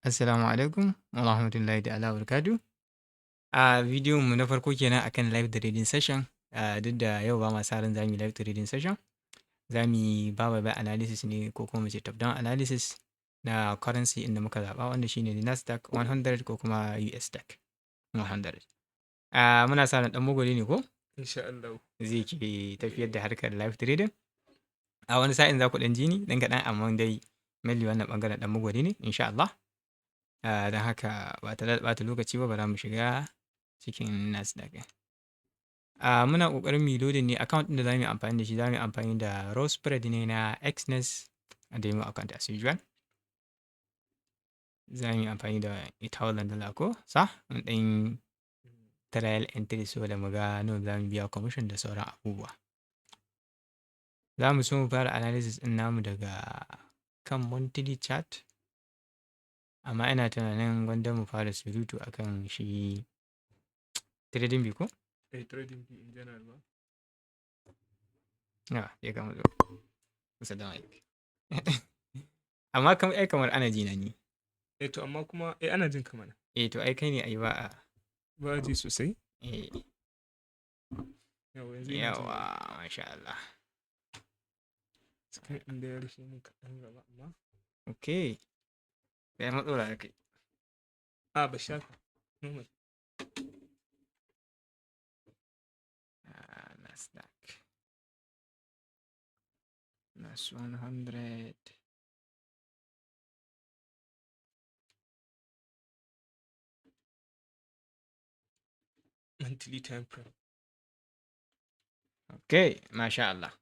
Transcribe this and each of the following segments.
Assalamu alaikum wa rahmatullahi ta'ala wa barakatuh. A bidiyon mu na farko kenan akan live trading session, duk da yau ba ma sa ran za mu yi live trading session. Za mu yi ba by analysis ne ko kuma mu ce top down analysis na currency inda muka zaɓa, wanda shine Nasdaq 100 ko kuma US Tech 100. Muna sa ran ɗan magwali ne ko? Insha Allah. Zai ke tafiyar da harkar live trading. A wani sa'in za ku ɗan ji ni ɗan kaɗan, amma dai mainly wannan ɓangaren ɗan magwali ne insha Allah. Don haka ba tare da ɓata lokaci ba, bara mu shiga cikin Nasdaq ɗin. Muna ƙoƙarin mu yi loading ne account ɗin da za mu yi amfani da shi, za mu yi amfani da raw spread ne na Exness a demo account as usual. Za mu yi amfani da $1,000 ko sa mun ɗan trial entry saboda mu ga nawa za mu biya commission da sauran abubuwa. Za mu so mu fara analysis ɗin namu daga kan monthly chart. Amma ina tunanin gwanda mu fara surutu akan shi trading view ko? Eh, trading view in general ba. Ya, ya kama zo kusa da mic. Amma kam ai kamar ana ji na ni. Eh to, amma kuma eh ana jin ka mana. Eh to, ai kai ne ai ba a. Ba a ji sosai? Eh. Yawwa, yanzu ina jin ka. Yawwa, masha Allah. Screen ɗin da ya rufe min kaɗan gaba amma. Okay. Sai matsola da kai. A ba shaka. Normal. Nasdaq. Nas 100. Monthly time frame. Okay, masha Allah.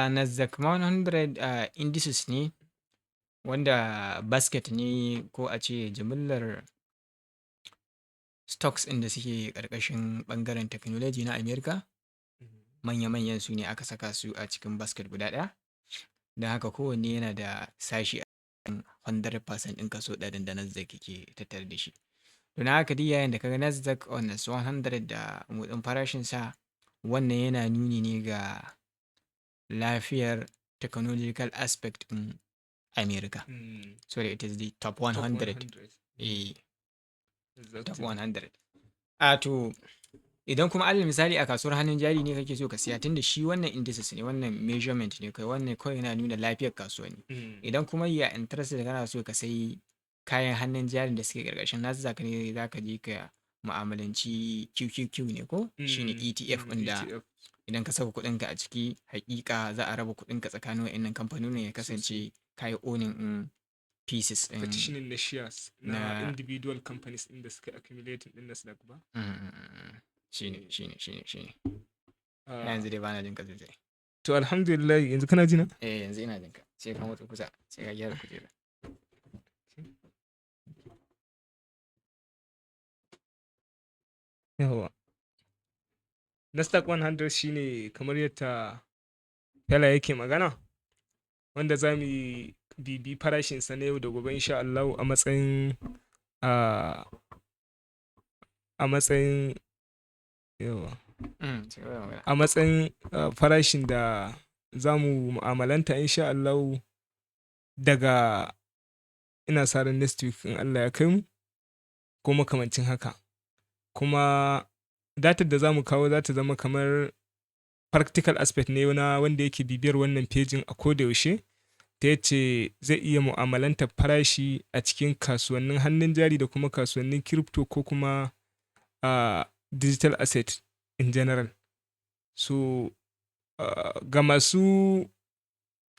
Nasdaq 100 indices ne wanda basket ne, ko a ce jimillar stocks ɗin da suke ƙarƙashin ɓangaren technology na America. Manya-manyan su ne aka saka su a cikin basket guda ɗaya. Don haka kowanne yana da sashi a cikin 100% ɗin kaso 100 da Nasdaq yake tattare da shi. Don haka duk yayin da kaga Nasdaq on 100 da motsin farashinsa, wannan yana nuni ne ga lafiyar technological aspect ɗin America. So it is the top 100. Top 100. Eh, top 100. A to, idan kuma alal misali a kasuwar hannun jari ne kake so ka siya, tunda shi wannan indices ne, wannan measurement ne kai, wannan kawai yana nuna lafiyar kasuwa ne. Idan kuma you are interested, kana so ka sayi kayan hannun jarin da suke ƙarƙashin Nasdaq ne, za ka je ka mu'amalanci QQQ ne ko? Shine ETF ɗin da ETF. idan ka saka kuɗinka a ciki, haƙiƙa za a raba kuɗinka tsakanin wa'innan kamfanonin, ya kasance ka yi owning ɗin pieces ɗin. Partitioning na shares na individual companies ɗin da suka accumulating ɗin Nasdaq ba. Shine, shine, shine, shine. Yanzu dai bana jin ka sosai. To, alhamdulillah, yanzu kana ji na? Eh, yanzu ina jin ka. Sai ka matso kusa, sai ka gyara kujera. Yawwa. Nasdaq 100 shine kamar yadda Fela yake magana, wanda za mu yi bibi farashinsa na yau da gobe insha Allahu a matsayin, yawwa, Ci gaba da magana. a matsayin farashin da za mu mu'amalanta insha Allahu daga ina sa ran next week in Allah ya kai mu ko makamancin haka. Kuma datar da za mu kawo za ta zama kamar practical aspect ne na wanda yake bibiyar wannan pejin a koda yaushe, ta yace zai iya mu'amalantar farashi a cikin kasuwannin hannun jari da kuma kasuwannin crypto ko kuma digital asset in general. So ga masu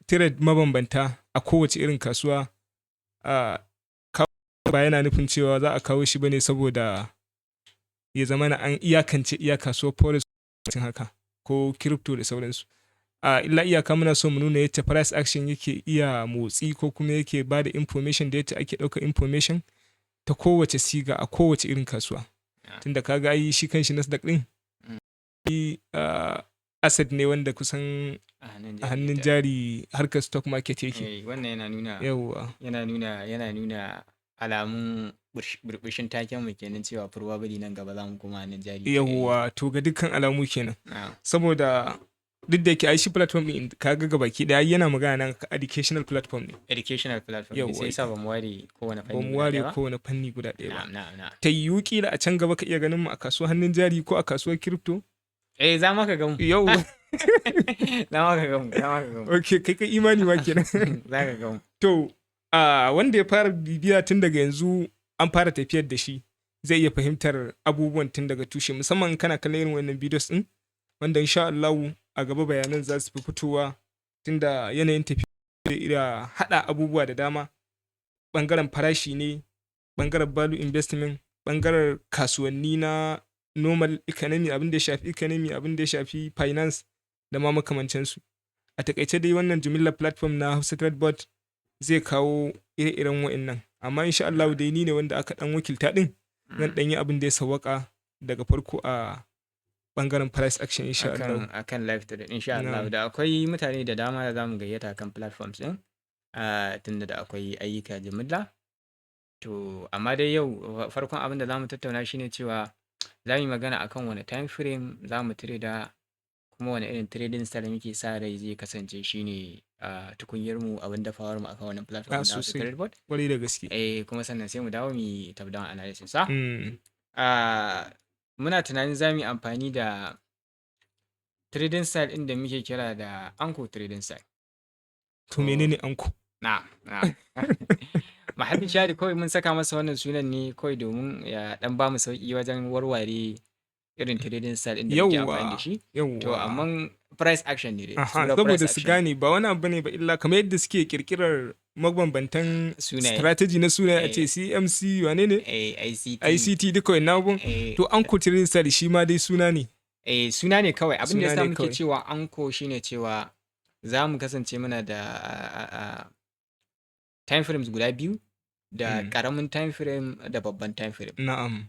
trade mabambanta a kowace irin kasuwa, ba yana nufin cewa za a kawo shi bane saboda ya zama na an iyakance iya kasuwar forex haka ko crypto da sauransu. Illa iyaka muna so mu nuna yacce price action yake iya motsi ko kuma yake ba da information, da yacce ake ɗaukar information ta kowace siga a kowace irin kasuwa. Tunda ka ga ai shi kanshi Nasdaq ɗin asset ne wanda kusan A hannun a hannun jari. jari harkar stock market yake. Eh, wannan yana nuna Yawwa. yana nuna alamun burbushin taken mu kenan, cewa probably nan gaba za mu koma hannun jari. Yawwa, to ga dukkan alamu kenan. Na'am. Saboda Duk da yake ai shi platform din, kaga gabaki daya yana magana nan educational platform ne. Educational platform ne. Yawwa. Sai sa ba mu ware kowane Ba fanni mu guda ware ɗaya ba. kowane fanni guda ɗaya ba. Na'am. Ta yiwu kila a can gaba ka iya ganin mu a kasuwar hannun jari ko a kasuwar crypto. Eh, za ma ka ga mu. Yau. Za ma ka ga mu, za ma ka ga mu. Okay, kai kai imani ma kenan. Za ka ga mu. To, a wanda ya fara bibiya tun daga yanzu, an fara tafiyar da shi, zai iya fahimtar abubuwan tun daga tushe, musamman in kana kallon irin wannan videos din, wanda insha Allah a gaba bayanan za su fi fitowa, tunda yanayin tafiya da haɗa abubuwa da dama, ɓangaren farashi ne, ɓangaren value investment, ɓangaren kasuwanni na normal economy, abin da ya shafi economy, abin da ya shafi finance da ma makamancinsu. A takaice dai, wannan jimillar platform na Hausa Trade Bot zai kawo ire-iren wa'innan. Amma insha Allah dai ni ne wanda aka dan wakilta din, zan dan yi abin da ya sawwaka daga farko a bangaren price action, insha Allah. Akan live trade, insha Allah. Na'am. Da akwai mutane da dama da zamu gayyata kan platforms din, tunda da akwai ayyuka jimilla. To, amma dai yau farkon abin da zamu tattauna shine cewa za mu yi magana akan wane time frame za mu trader, kuma wane irin trading style muke sa rai zai kasance shine tukunyar mu, abin dafawar mu akan wannan platform Ah, na Hausa sosai. Trade Bot. Kwarai da gaske. Eh, kuma sannan sai mu dawo mu yi top down analysis sa. Muna tunanin za mu yi amfani da trading style ɗin da muke kira da anchor trading style. To, menene anchor? Na. Mahallin shahidi kawai mun saka masa wannan sunan ne kawai domin ya ɗan ba mu sauƙi wajen warware irin trading style ɗin da muke amfani da shi. Yawwa. To, amma price action ne dai. Aha, sunan saboda price su action. gane ba wani abu ne ba illa kamar yadda suke kirkirar mabambantan Sunaye. strategy na sunaye, a ce CMC wane ne? Eh, ICT. ICT, duka wannan abun. To, anchor trading style shi ma dai suna ne. Eh, suna ne kawai. Abin da Suna yasa ne muke kawai. cewa anchor shine cewa za mu kasance muna da time frames guda biyu, da ƙaramin time frame da babban time frame.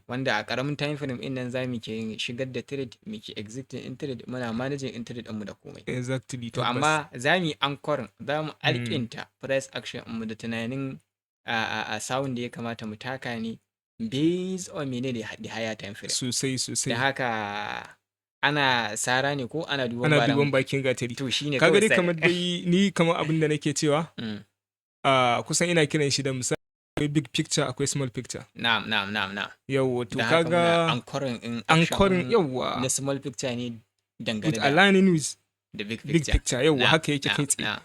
Wanda a ƙaramin time frame ɗin nan za mu ke shigar da trade, muke exiting in trade, muna managing in trade ɗinmu da komai. To, amma za mu yi anchoring, za mu alkinta price action ɗinmu da tunanin a sawun da ya kamata mu taka ne based on menene the higher time frame. Sosai sosai. Da haka ana sara ne ko ana duban Ana baran. duban bakin gatari. To, shine Kaga kawai dai kamar dai ni, kamar abin da nake cewa, a kusan ina kiran shi da misali akwai big picture, akwai small picture. Na'am. Yawwa, to Da haka muna kaga anchoring in action anchoring ɗin yawwa na small picture ne dangane with da aligning with the big big picture. picture, yawwa, haka yake kai tsaye.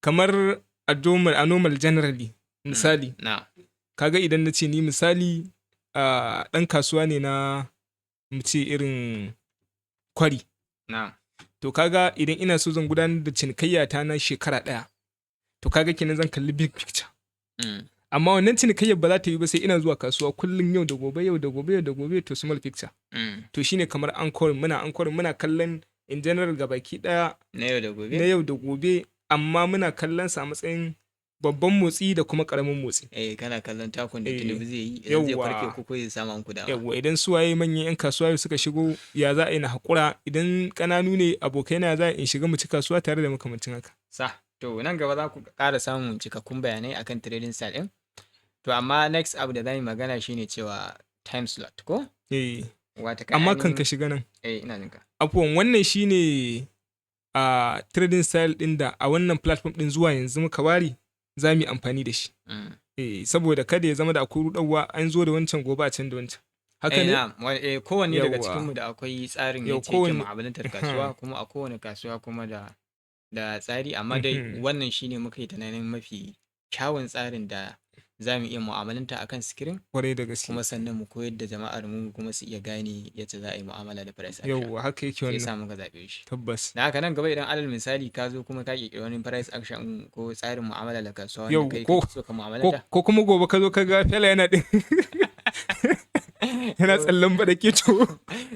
Kamar a normal generally, misali, kaga idan na ce ni misali a ɗan kasuwa ne na, mu ce irin kwari, to kaga idan ina so zan gudanar da cinikayya ta na shekara ɗaya, to kaga kenan zan kalli big picture. Amma wannan cinikayyar ba za ta yi ba sai ina zuwa kasuwa kullum, yau da gobe, yau da gobe, yau da gobe, to small picture. To, shine kamar anchoring, muna anchoring, muna kallon in general gabaki ɗaya Na yau da gobe. na yau da gobe, amma muna kallon sa a matsayin babban motsi da kuma karamin motsi. Eh, kana kallon takun da Eh, Tinubu zai yi, idan zai yawwa. farke ko zai samu an kudawa. Yawwa, idan su waye manyan 'yan kasuwa suka shigo, ya za a yi na haƙura? Idan ƙananu ne abokai na, za a in shiga mu ci kasuwa tare da makamancin haka. Sa, to nan gaba za ku ƙara samun cikakkun bayanai akan trading style ɗin. To, amma next abu da za mu yi magana shine cewa time slot ko? Eh. Wata Amma kan ka shiga nan, Eh, ina jinka. afuwan, wannan shine a trading style ɗin da a wannan platform ɗin zuwa yanzu muka ware za mu yi amfani da shi. Eh, saboda kada ya zama da akwai ruɗarwa, an zo da wancan, gobe a can da wancan. Haka Eh, ne? na'am. Kowanne daga Yawwa. cikinmu da akwai tsarin Yau, yacce yake mu'amalantar kasuwa, kuma a kowane kasuwa kuma da tsari, amma dai wannan shine muka yi tunanin mafi kyawun tsarin da za mu iya mu'amalanta akan screen, Kwarai da gaske. kuma sannan mu koyar da jama'ar mu kuma su iya gane yacce za a yi mu'amala da price action. Yawwa, haka yake Sai wannan. sa muka zaɓe shi. Tabbas. Da haka nan gaba idan alal misali ka zo kuma ka ƙirƙiri wani price action ko tsarin mu'amala da kasuwa Yau, wanda kai kake so ka mu'amalanta. Ko kuma gobe ka zo ka ga fela yana ɗin yana tsallan baɗake, to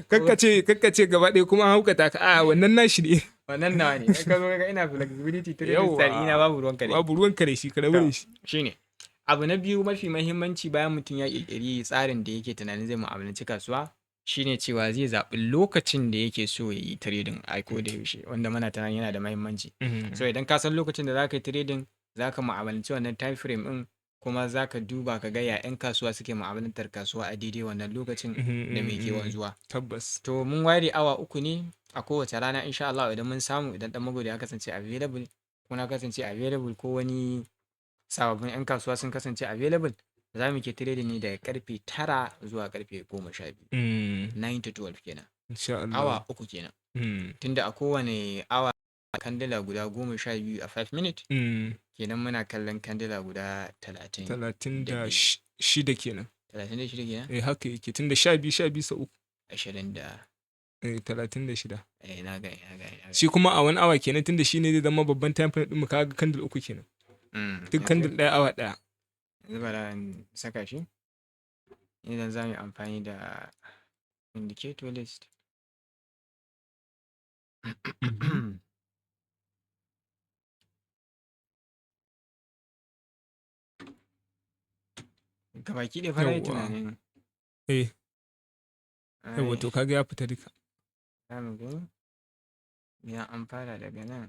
kakkace gaba ɗaya kuma an haukata ka, a wannan nashi ne. Wannan nawa ne. In ka zo ka ga ina flexibility trading Yawwa. style ina, babu ruwanka dai. Babu ruwanka da shi, ka rabu da shi. Shine. Abu na biyu mafi mahimmanci bayan mutum ya ƙirƙiri tsarin da yake tunanin zai mu'amalanci kasuwa shine cewa zai zaɓi lokacin da yake so ya yi trading a ko da yaushe, wanda muna tunanin yana da mahimmanci. So idan ka san lokacin da za ka yi trading, za ka mu'amalanci wannan time frame ɗin. Kuma za ka duba ka ga ya 'yan kasuwa suke mu'amalantar kasuwa a daidai wannan lokacin da mai ke wanzuwa. Tabbas. To mun ware awa 3 ne a kowace rana insha Allah idan mun samu, idan ɗan magodi ya kasance available ko na kasance available ko wani sababbin 'yan kasuwa sun kasance available, za mu ke trading ne daga karfe 9 zuwa karfe 12. 9 to 12 kenan. Insha Allah. Awa 3 kenan. Tunda a kowane awa kandila guda 12 a 5 minute. Kenan muna kallon kandila guda 30. Talatin da da biyu. shida kenan. 36 kenan? Eh, haka yake, tunda 12 12 sau 3. Ashirin da Eh, 36. Eh, na gani, na gani, na gani. Shi kuma a wani awa kenan, tunda shi ne zai zama babban time frame ɗin mu, kaga candle 3 kenan. Duk candle ɗaya awa ɗaya. Yanzu bara in saka shi. Idan za mu yi amfani da indicator list. Gabaki ɗaya fa na yi Yawwa. tunanin. Eh. Yawwa, Ai. to kaga ya fita duka. Za mu gani. Idan an fara daga nan.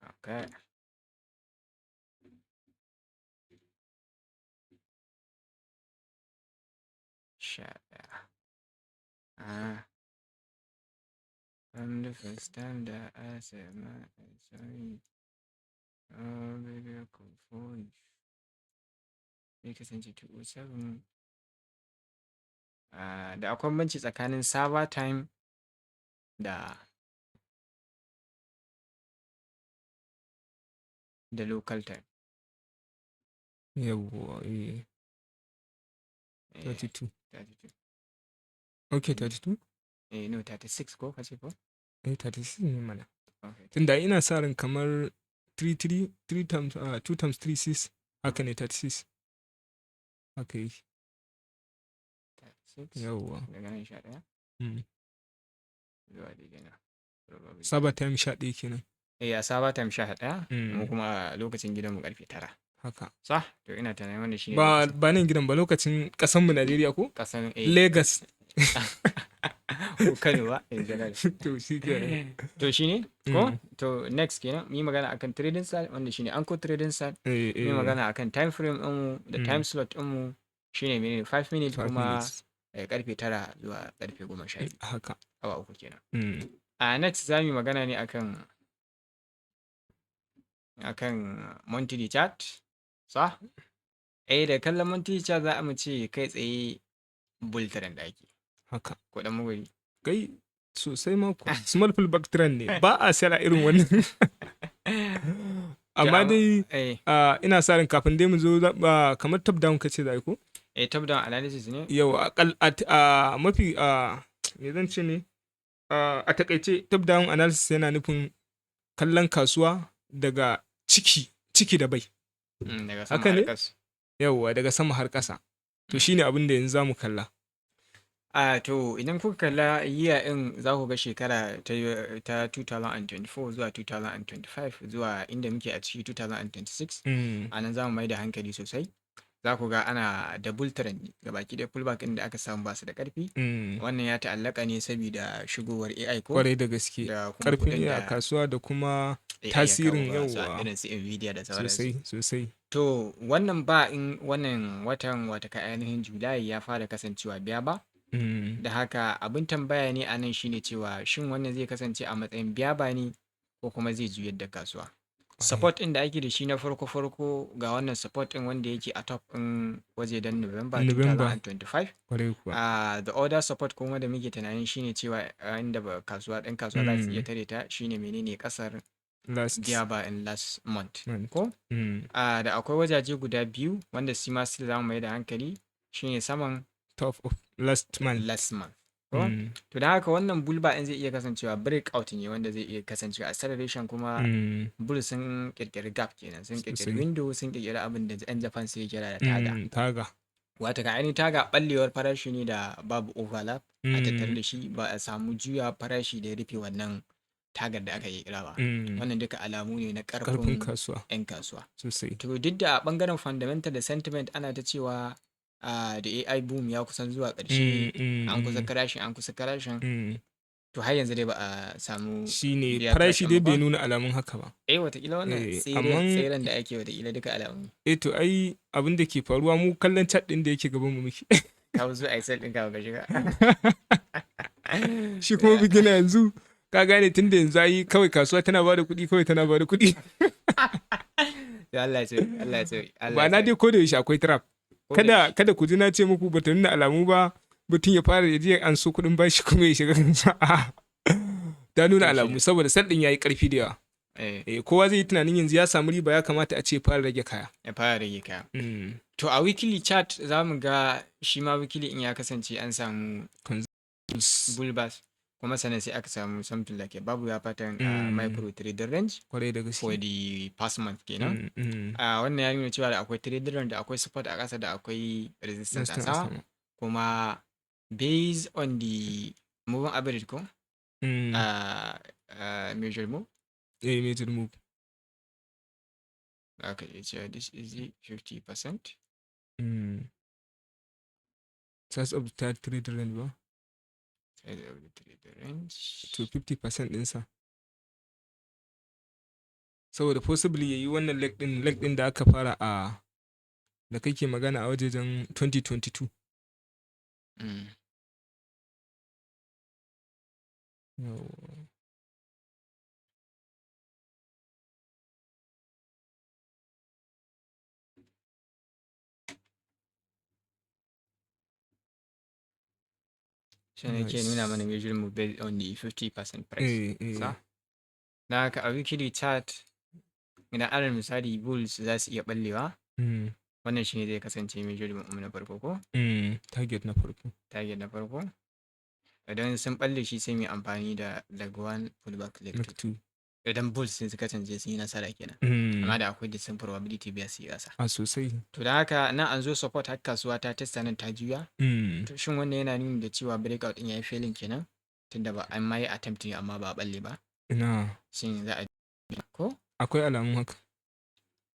Okay. 11. Ah. I'm the first time that I said my sorry. Oh, baby, I could for you. Zai kasance 207. Ah, da akwai bambanci tsakanin server time da local time. Yawwa, eh. Eh, 32. 32. Okay, 32? Eh, no, 36 ko kace ko? Eh, 36 ne mana. Okay. Tunda ina sa ran kamar 3, 3, 3 times, 2 times 3, 6. Haka ne, 36. Haka yake. 36. Yawwa. Daga nan 11. Zuwa daidai nan. Probably. Server time 11 kenan. Eh, a server time 11. Mu kuma a lokacin gidanmu karfe 9. Haka. Sah? To ina tunanin wannan shine Ba, lokacin. ba nan gidan ba, lokacin ƙasanmu Najeriya ko? Ƙasan, eh. Lagos. Ko Kano ba? Eh, Jalal. To shi kenan. To shi ne? Ko? Mm. To next kenan, mu yi magana akan trading style, wanda shine Anchor trading style. Eh, Mu yi eh. magana akan time frame ɗinmu da time slot ɗinmu shine menene 5 minutes 5 kuma minutes. Karfe 9 zuwa karfe 12. Haka. Awa 3 kenan. A next za mu yi magana ne akan monthly chart. Sah? Eh, da kallon monthly chart za mu ce kai tsaye bull trend ake. Haka. Ko ɗan magwari. Kai sosai ma kuwa. Small pullback trend ne. Ba a sayar a irin wannan. Amma dai ina sa ran kafin dai mu zo kamar top down kace za a yi ko? Eh, top down analysis ne. Yau akal a mafi me zan ce ne? A takaice top down analysis yana nufin kallon kasuwa daga ciki, ciki da bai. Daga sama Haka har ne? ƙasa. Yauwa, daga sama har ƙasa. To shine abin da yanzu zamu kalla. A to idan kuka kalla year ɗin za ku ga shekara ta 2024 zuwa 2025 zuwa inda muke a ciki 2026. A nan za mu mai da hankali sosai. Za ku ga ana da bull trend gabaki ɗaya, pullback ɗin da aka samu ba su da ƙarfi. Wannan ya ta'allaka ne sabida shigowar AI ko? Kwarai da gaske. Da kuma Ƙarfin kuɗin AI a da kasuwa da kuma AI ya kawo tasirin ba su yauwa. irin su Nvidia da sauransu. Sosai, sosai. To wannan ba in wannan watan wata ka ainihin July ya fara kasancewa biya ba. Da haka abin tambaya ne a nan shine cewa shin wannan zai kasance a matsayin biya ba ne ko kuma zai juyar da kasuwa. Support ɗin da ake da shi na farko farko, ga wannan support ɗin wanda yake a top ɗin wajejen November November. 2025. Kwarai kuwa. The other support kuma da muke tunanin shine cewa inda ba kasuwa ɗan kasuwa za su iya tare ta shine menene ƙasar Last biya ba in last month. month. Ko? Da akwai wajaje guda biyu wanda shi ma still za mu mai da hankali shine saman Top of last month. last month. Ko? Mm. To don haka wannan bull bar ɗin zai iya kasancewa breakout ne wanda zai iya kasancewa acceleration, kuma bull sun ƙirƙiri gap kenan, sun ƙirƙiri Sosai. window, sun ƙirƙiri abin da 'yan Japan suke kira da taga. Taga. Wato ka ainihin taga ɓallewar farashi ne da babu overlap a tattare da shi, ba a samu juya farashi da ya rufe wannan tagar da aka ƙirƙira ba. Wannan duka alamu ne na Ƙarfin ƙarfin kasuwa. 'yan kasuwa. Sosai. To duk da a ɓangaren fundamental da sentiment ana ta cewa da AI boom ya kusan zuwa ƙarshe, an kusa crashing, an kusa crashing. To, har yanzu dai ba a samu Shine biya farashi crash dai ɗin bai ba. nuna alamun haka ba. Eh, watakila wannan tseren da ake, watakila duka alamu. Eh, to ai abin da ke faruwa, mu kallon chart ɗin da yake gaban mu muke. Ka zo a yi sell ɗin ka shiga. Shi kuma beginner yanzu, ka gane, tunda yanzu ai kawai kasuwa tana bada kuɗi, kawai tana bada kuɗi. To, Allah ya sauke, Allah ya sauke, Allah Ba ya na sauke. dai ko da yaushe akwai trap. Ko da Kada yaushe. kada ku ji na ce muku bata nuna alamu ba, mutum ya fara ya je an so kuɗin bashi kuma ya shiga. A'a. Ta nuna To, shi alamu ne. saboda sell ɗin yayi ƙarfi da yawa. Eh, kowa zai yi tunanin yanzu ya samu riba, ya kamata a ce fara rage kaya. Ya fara rage kaya. To, a weekly chart za mu ga shi ma weekly in ya kasance an samu bullbars, kuma sannan sai aka samu something like a babu ya pattern a micro trading range Kwarai da gaske. for the past month kenan. A wannan ya nuna cewa da akwai trading range, da akwai support a ƙasa, da akwai resistance a Resistance a sama. sama. Kuma based on the moving average ko measure move. Eh, major move. Aka iya cewa this is the 50%. Size of the trade range ba? Size of the trading range. To, 50% ɗinsa. Saboda possibly ya yi wannan leg ɗin da aka fara a da kake magana a wajejen 2022. Yawwa. Shi ne ke nuna mana Nice. measure move based on the 50% price. Eh. Sa? Don haka a weekly chart, idan alal misali bulls za su iya ɓallewa, wannan shi ne zai kasance measure move na farko ko? Target na farko. Target na farko. Idan sun ɓalle shi, sai mu yi amfani da leg 1 pullback leg Leg 2. 2. Idan bulls sun kasance sun yi nasara kenan. Amma da akwai the same probability biya su yi ƙasa. A sosai. To, don haka nan an zo support, har kasuwa ta testa nan ta juya. To, shin wannan yana nuni da cewa breakout ɗin ya yi failing kenan? Tunda ba an ma yi attempting amma ba a ɓalle ba. Ina. Shin za a ko? Akwai alamun haka.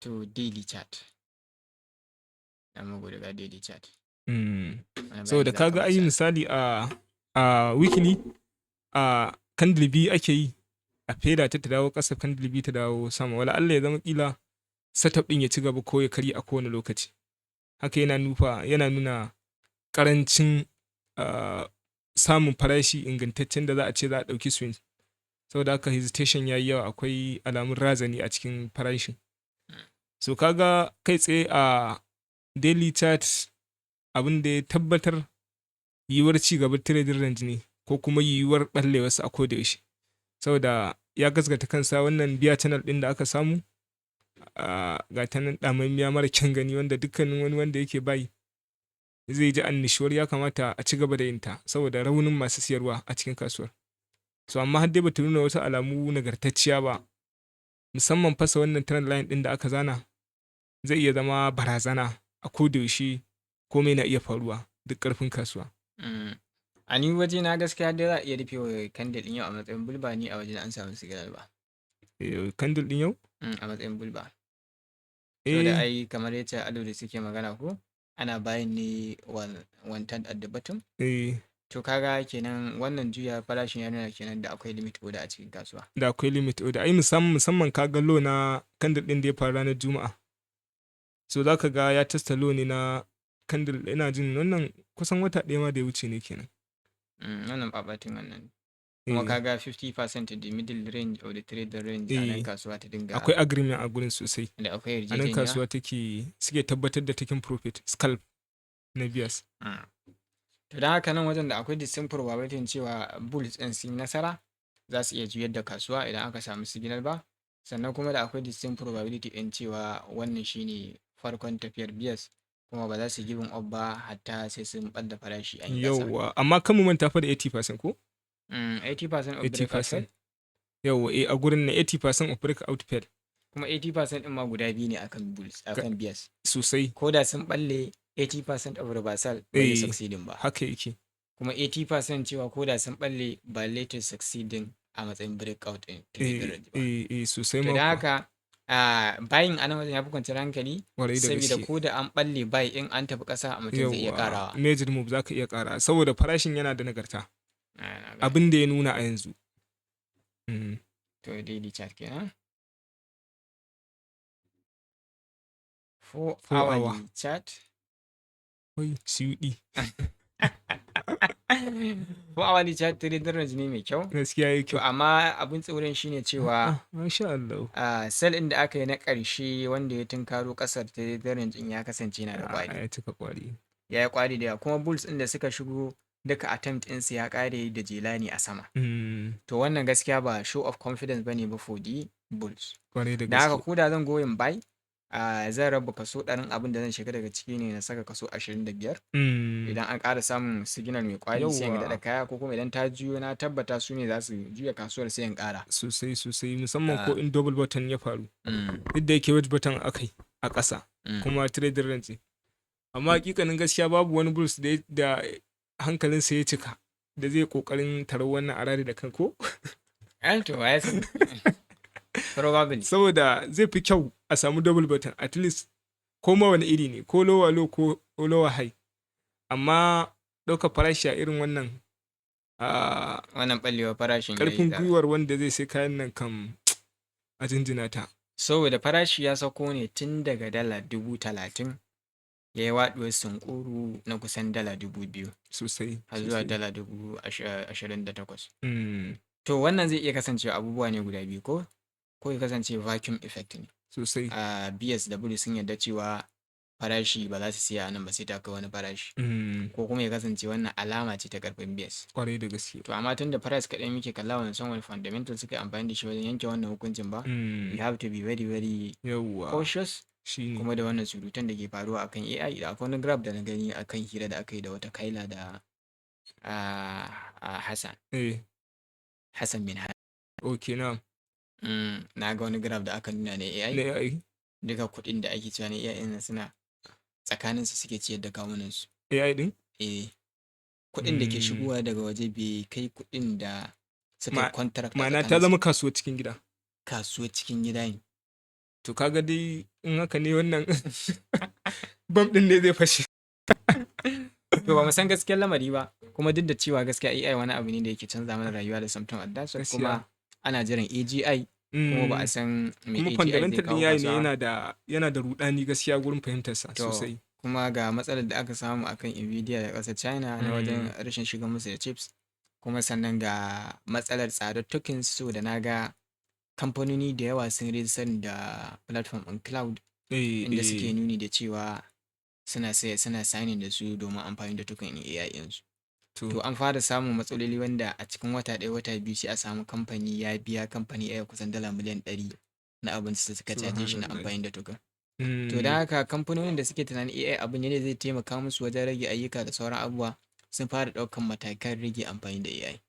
To, daily chart. Dan mu ga daily chart. Wani bayani Saboda za ka kaga ai masa? misali a weekly a candle biyu ake yi a feda ta dawo ƙasa, candle biyu ta dawo sama. Wala Allah ya zama kila setup ɗin ya ci gaba ko ya karye a kowane lokaci. Haka yana nufa yana nuna ƙarancin samun farashi ingantaccen da za a ce za a ɗauki swing. Saboda haka hesitation ya yi yawa, akwai alamun razani a cikin farashin. So kaga kai tsaye a daily chart, abin da ya tabbatar yiwuwar ci gaban trading range ne ko kuma yiwuwar ɓallewarsa a koda yaushe. Saboda ya gasgata kansa wannan bear channel ɗin da aka samu ga ta nan ɗamammiya mara kyan gani, wanda dukkanin wani wanda yake buy zai ji annishuwar ya kamata a ci gaba da yin ta saboda raunin masu siyarwa a cikin kasuwar. So amma har dai bata nuna wasu alamu nagartacciya ba, musamman fasa wannan trend line ɗin da aka zana zai iya zama barazana a koda yaushe. Komai na iya faruwa duk ƙarfin kasuwa. A ni waje na gaskiya dai za a iya rufe wa candle ɗin yau a matsayin bull bar, ni a waje na an samu signal ba. Eh, candle ɗin yau? A matsayin bull bar. Saboda Eh. ai kamar yacce Alo suke magana ko ana buying ne one third at the bottom. To, kaga kenan wannan juya farashin ya nuna kenan da akwai limit order a cikin kasuwa. Da akwai limit order. Ai musamman kaga low na candle ɗin da ya faru ranar Juma'a. So za ka ga ya testa low ne na candle, ina jin wannan kusan wata ɗaya ma da ya wuce ne kenan. Wannan ɓaɓatin wannan. Kuma kaga 50% the middle range of the trading range a nan kasuwa ta dinga. Akwai agreement a gurin sosai. Da akwai A nan yarjejeniya. kasuwa take suke tabbatar da taking profit scalp na bears. To, don haka nan wajen da akwai the same probability cewa bulls ɗin sun yi nasara, za su iya juyar da kasuwa idan aka samu signal ba. Sannan kuma da akwai the same probability ɗin cewa wannan shine farkon tafiyar bears, kuma ba za su giving up ba hatta sai sun ɓadda farashi an yi ƙasa. Yauwa, amma kan mu manta fa da 80% ko? 80% of breakout 80%. fail. Yauwa, eh, a gurin na 80% of breakout fail. Kuma 80% ɗin ma guda biyu ne akan bulls, akan bears. Sosai. Ko da sun ɓalle, 80% of reversal ba zai succeeding ba. Haka yake. Kuma 80% cewa ko da sun ɓalle, ba later succeeding a matsayin breakout ɗin trading range ba. Eh, sosai To, ma don kuwa. haka a buying a nan wajen ya fi kwanciyar hankali Kwarai da saboda gaske. ko da an ɓalle buy in an tafi ƙasa, mutum zai iya Yauwa, ƙarawa. major move za ka iya ƙara saboda farashin yana da nagarta. Ah, na gane. Abin da ya nuna a yanzu. To, daily chart kenan. 4 Four hour. hourly chart. Wai, CUD. 4 hourly chart trading range ne mai kyau. Gaskiya ya To, kyau. amma abin tsoron shine cewa Ah, masha Allah. Sell ɗin da aka yi na ƙarshe wanda ya tunkaro ƙasar trading range ɗin ya kasance yana da Ah, ƙwari. ya cika ƙwari. Ya yi ƙwari da yawa, kuma bulls ɗin da suka shigo duka attempt ɗinsu ya ƙare da jelani a sama. To, wannan gaskiya ba show of confidence bane ba for the bulls. Kwarai da Da haka gaske. ko da zan goyin buy, zan raba kaso 100 abin da zan shiga daga ciki ne na saka kaso 25. Idan an ƙara samun signal mai ƙwari, sai in daɗa kaya, ko kuma idan ta juyo na tabbata su ne za su juya kasuwar, sai in ƙara. Sosai sosai, musamman ko in double bottom ya faru. Duk da yake wedge bottom akai a ƙasa kuma trading range. Amma hakikanin gaskiya babu wani bulls da hankalinsa ya cika da zai kokarin tarar wannan arari da kan ko? Eh, to ya sani. Probably. Saboda zai fi kyau a samu double bottom at least, ko ma wani iri ne, ko lower low ko lower high. Amma ɗaukar farashi a irin wannan Wannan ɓallewar farashin ya yi ƙarfin gwiwar wanda zai sai kayan nan kam a jinjina ta. Saboda farashi ya sauko ne tun daga $30,000, ya yi waɗuwar sunkuru na kusan $2,000 har zuwa $28,000. To, wannan zai iya kasancewa abubuwa ne guda biyu, ko ya kasance vacuum effect ne. Bears da bulls sun yarda cewa farashi ba za su siya a nan ba sai ta kai wani farashi. Ko kuma ya kasance wannan alama ce ta ƙarfin bears. Kwarai da gaske. To, amma tun da price kaɗai muke kalla, ban san wani fundamental suka yi amfani da shi wajen yanke wannan hukuncin ba. We have to be very very cautious kuma da wannan surutan da ke faruwa akan AI. Da akwai wani graph da na gani akan hira da aka yi da wata Kaila da Hassan. Hassan bin Hassan. Okay, na'am. Na ga wani graph da aka nuna na AI. Na AI. Duka kuɗin da ake cewa na AI ɗin nan suna tsakaninsu suke ciyar da kawunansu. AI ɗin? Eh. Kuɗin da ke shigowa daga waje bai kai kuɗin da suka yi contract a Ma'ana ta tsakaninsu. zama kasuwar cikin gida. Kasuwar cikin gida ne. To, kaga dai in haka ne, wannan bam ɗin ne zai fashe. To, ba mu san gaskiyar lamari ba, kuma duk da cewa gaskiya AI wani abu ne da yake canza mana rayuwa da something like that, kuma ana jiran AGI, kuma ba a san me Kuma AGI zai fundamental kawo ɗin AI ne kasuwa. yana da rudani gaskiya gurin fahimtarsa To, sosai. kuma ga matsalar da aka samu akan Nvidia da ƙasar China na wajen rashin shiga musu da chips. Kuma sannan ga matsalar tsadar tokens, so da na ga kamfanoni da yawa sun rijistar da platform ɗin cloud inda suke nuni da cewa suna sai suna signing da su domin amfani da token ɗin AI ɗinsu. To, an fara samun matsaloli wanda a cikin wata ɗaya, wata 2 sai a samu kamfani ya biya kamfani AI kusan $100 million na abin da suka caje shi na Subhanallah. amfani da token. To, don haka kamfanonin da suke tunanin AI abu ne da zai taimaka musu wajen rage ayyuka da sauran abubuwa sun fara ɗaukan matakan rage amfani da AI.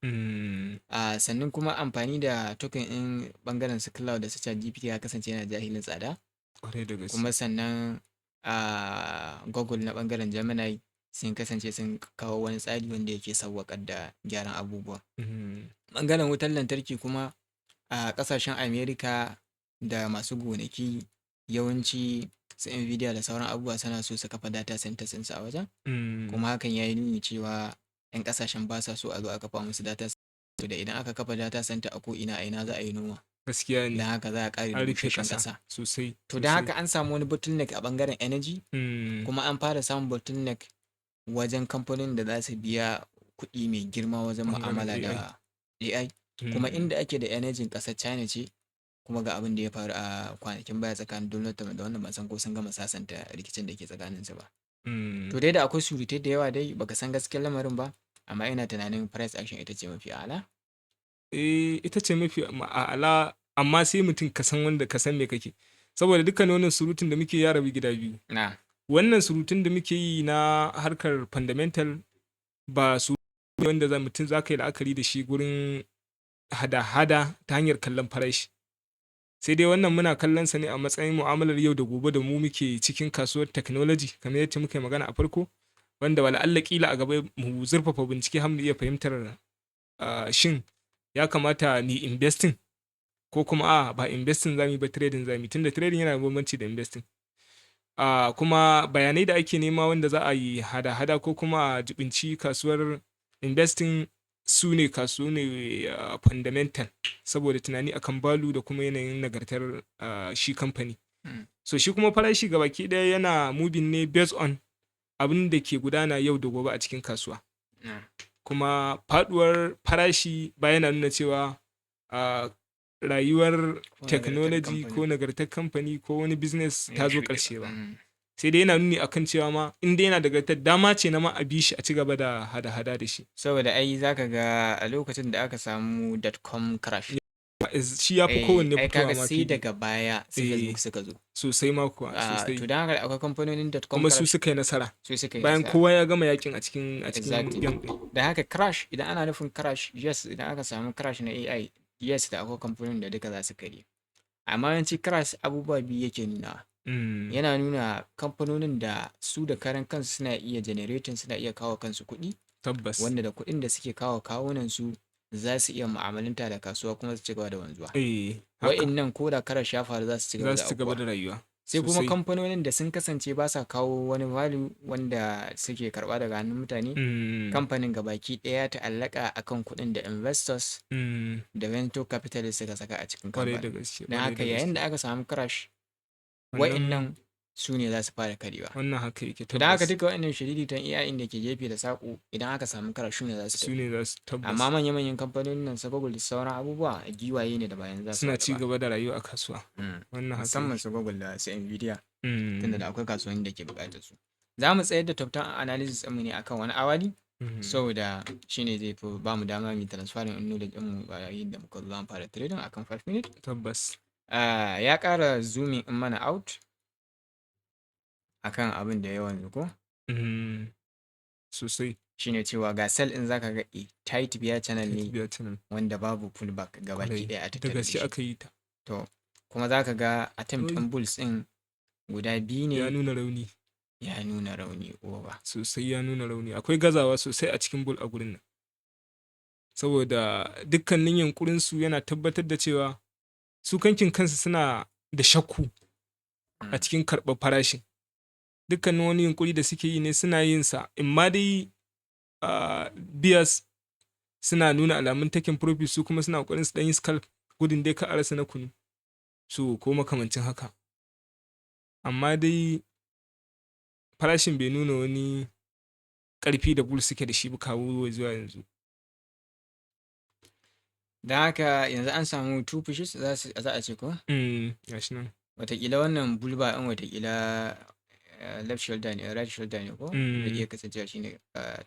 Sannan kuma amfani da token ɗin ɓangaren su cloud da su ChatGPT ya kasance yana jahilin tsada. Kwarai da gaske. Kuma sannan Google na ɓangaren Gemini sun kasance sun kawo wani tsari wanda yake sauwaƙar da gyaran abubuwa. Ɓangaren wutar lantarki kuma, a ƙasashen America da masu gonaki, yawanci su Nvidia da sauran abubuwa suna so su kafa data centers ɗinsu a wajen. Kuma hakan ya yi nuni cewa 'yan ƙasashen ba sa so a zo a kafa musu data center, da idan aka kafa data center a ko'ina, a ina za a yi noma? Gaskiya ne. Don haka za a ƙare da An rufe busasshen ƙasa. ƙasa. To, don haka an samu wani bottleneck a ɓangaren energy, kuma an fara samun bottleneck wajen kamfanonin da za su biya kuɗi mai girma wajen Ɓangaren mu'amala AI. da AI. Kuma inda ake da energy ƙasar China ce, kuma ga abin da ya faru a kwanakin baya tsakanin Donald Trump da wannan, ban san ko sun gama sasanta rikicin da ke tsakaninsu ba. To dai, da akwai surutai da yawa dai, baka san gaskiyar lamarin ba, amma ina tunanin price action ita ce mafi a'ala. Eh, ita ce mafi a'ala, amma sai mutum ka san wanda ka san me kake. Saboda dukkan wannan surutun da muke ya rabu gida biyu. Wannan surutun da muke yi na harkar fundamental ba su wanda za mutum za ka yi la'akari da shi gurin hada-hada ta hanyar kallon farashi. Sai dai wannan muna kallon sa ne a matsayin mu'amalar yau da gobe da mu muke cikin kasuwar technology, kamar yadda muka yi magana a farko, wanda wala Allah kila a gaba mu zurfafa bincike har mu iya fahimtar shin ya kamata mu investing ko kuma a ba investing zamu yi ba, trading zamu yi, tunda trading yana da bambanci da investing. Kuma bayanai da ake nema wanda za a yi hada-hada ko kuma a jibinci kasuwar investing Su ne kasu ne fundamental, saboda tunani akan value da kuma yanayin nagartar shi kamfani. So shi kuma farashi gabaki ɗaya yana moving ne based on abin da ke gudana yau da gobe a cikin kasuwa. Kuma faduwar farashi ba yana nuna cewa rayuwar ko nagartar technology ko kamfani nagartar kamfani ko wani business ya ta zo shuɗe ba. ƙarshe ba. Sai dai yana nuni akan cewa ma in dai yana da nagartar, dama ce na ma a bi shi a ci gaba da hada-hada da shi. Saboda ai zaka ga a lokacin da aka samu dot com crash, shi ya fi kowanne ai fitowa kaga ma sai fili. daga baya su Facebook suka zo. Sosai ma kuwa. Ah, sosai. To, don haka akwai kamfanonin dot com Kuma su crash suka yi nasara su suka yi bayan nasara. kowa ya gama yakin a cikin game ɗin. Da haka crash, idan ana nufin crash, yes, idan aka samu crash na AI, yes, da akwai kamfanonin da duka za su karye. Amma yawanci crash abubuwa biyu yake nuna. Yana nuna kamfanonin da su da karan kansu suna iya generating, suna iya kawo kansu kuɗi, wanda da kuɗin da suke kawo kawunan su za su iya mu'amalanta da kasuwa kuma su ci gaba da wanzuwa. Eh, haka. Wa'innan ko da crash ya faru, za su ci gaba za da su ci gaba aukuwa. da rayuwa. Sai kuma kamfanonin da sun kasance ba sa kawo wani value wanda suke karɓa daga hannun mutane, kamfanin gabaki ɗaya ya ta'allaka akan kuɗin da investors da venture capitalists suka saka a cikin Kwarai da kamfanin. gaske. Don Kwarai haka da yayin gaske. da aka samu crash, wa'innan su ne za su fara karyewa. Wannan haka yake. To, don haka Tabbas. duka wa'innan shiriritan AI da ke gefe da saƙo, idan aka samu crash, su ne za su Su tafi. ne za su, tabbas. Amma manya-manyan kamfanonin nan su Google da sauran abubuwa, giwaye ne da bayan za su Suna faɗi ci ba. gaba da rayuwa a kasuwa. Wannan haka Musamman yake. su Google da su Nvidia, tunda da akwai kasuwanni da ke buƙatar su. Za mu tsayar da top 10 analysis ɗinmu ne akan wani hourly, saboda shi ne zai fi ba mu dama mu transferring ɗin knowledge ɗinmu a yayin da muka zo za mu fara trading akan 5 minute. Ah, ya ƙara zooming in mana out akan abin da ya wanzu ko? Sosai. Shine cewa ga sell ɗin, zaka ga a tight bear channel Tight ne bear channel. wanda babu pullback gabaki ɗaya a Da tattare da gaske shi. aka yi ta. To, kuma zaka ga attempt Oi. ɗin bulls ɗin guda biyu Ya ne. nuna rauni. Ya nuna rauni over. Sosai ya nuna rauni. Akwai gazawa sosai a cikin bull a gurin nan. Saboda dukkanin yunƙurinsu yana tabbatar da cewa su kankin kansu suna da shakku a cikin karɓar farashin. Dukkanin wani yunƙuri da suke yi ne suna yin sa, imma dai bears suna nuna alamun taking profit, su kuma suna ƙoƙarin su ɗan yi scalp gudun dai kar a rasa na kunu. So ko makamancin haka. Amma dai farashin bai nuna wani ƙarfi da bulls suke da shi ba kawo zuwa yanzu. Don haka yanzu an samu two pushes, za a ce ko? Gashi nan. Wataƙila wannan bull bar ɗin, wataƙila left shoulder ne, right shoulder ne ko? Zai iya kasancewa shine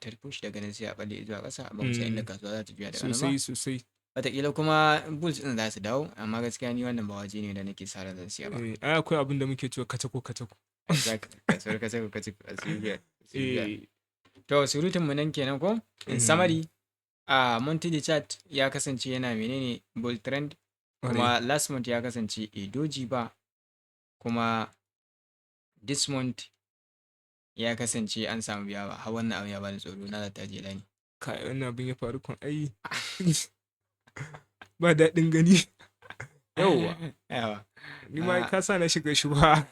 third push, daga nan sai a ɓalle zuwa ƙasa, ba mu san inda kasuwa za ta juya daga nan ba. Sosai sosai. Wataƙila kuma bulls ɗin za su dawo, amma gaskiya ni wannan ba waje ne da nake sa ran zan siya ba. Eh, ai akwai abin da muke cewa katako katako. Exactly. Kasuwar katako katako a Siriya. To, surutun mu nan kenan ko? In summary, a monthly chart ya kasance yana menene? Bull trend. Kuma last month ya kasance a doji bar, kuma this month ya kasance an samu biya ba har wannan abu ya bani tsoro, na zata jela ne. Kai, wannan abin ya faru kun ai ba daɗin gani. Yauwa. Yawa. Ni ma ka sa na shiga shubha.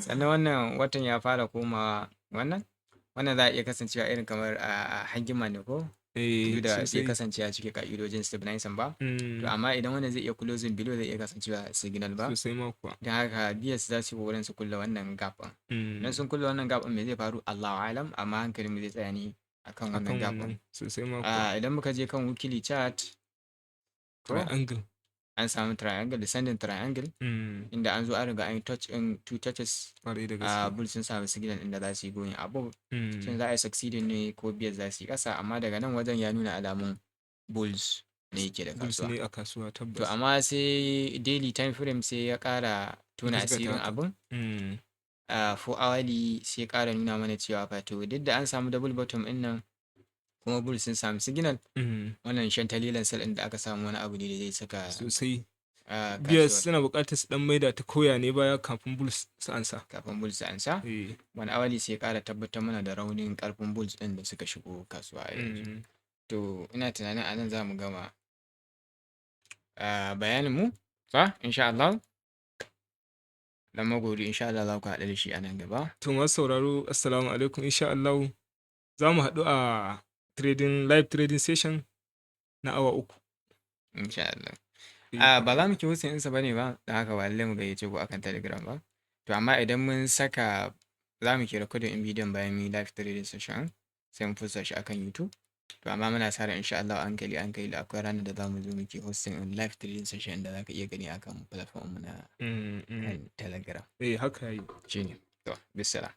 Sannan wannan watan ya fara komawa wannan za a iya kasancewa irin kamar a hangima ne ko? Eh, duk da bai sosai. kasance a cikin ka'idojin step 9 ba. To, amma idan wannan zai iya closing below, zai iya kasancewa signal ba. Sosai ma kuwa. Don haka bears za su yi kokarin su kulle wannan gap ɗin. Idan sun kulle wannan gap ɗin, me zai faru? Allahu alam, amma hankalin mu zai tsaya ne akan wannan Akan gap ɗin. wannan sosai ma kuwa. Ah, idan muka je kan weekly chart to, Triangle. an samu triangle, descending triangle, inda an zo an riga an yi touch in two touches. Kwarai da A gaske. Bull sun samu signal inda za su yi going above. Shin za a yi succeeding ne ko bears za su yi ƙasa? Amma daga nan wajen ya nuna alamun bulls ne yake da Bulls kasuwa. ne a kasuwa, To, tabbas. amma sai daily time frame sai ya ƙara tona Gasgata asirin haka. abun. A 4 hourly sai ya ƙara nuna mana cewa fa to, duk da an samu double bottom ɗin nan kuma bulls sun samu signal, wannan shantalilan sell ɗin da aka samu wani abu ne da zai saka Sosai. kasuwar Bears suna buƙatar su ɗan maida ta koya ne baya kafin bulls su ansa. Kafin bulls su ansa. 1 hourly sai ya ƙara tabbatar mana da raunin ƙarfin bulls ɗin da suka shigo kasuwa a yanzu. To, ina tunanin a nan za mu gama bayanin mu fa insha Allah. Dan magori, insha Allah za ku haɗu da shi a nan gaba. To, masu sauraro, assalamu alaikum. Insha Allah za mu haɗu a trading, live trading session na awa 3. Insha Allah. Eh. A ba za mu ki hosting ɗinsa ba ne ba, don haka ba lallai mu gayyace ku akan Telegram ba. To amma idan mun saka, za mu ke recording ɗin bidiyon bayan mun yi live trading session, sai mu posta shi akan YouTube. To amma muna sa ran, insha Allah, a hankali a hankali akwai ranar da za mu zo muke hosting ɗin live trading session da za ka iya gani akan platform mu na kan Telegram. Eh, haka yayi. Shine. To, bissalam.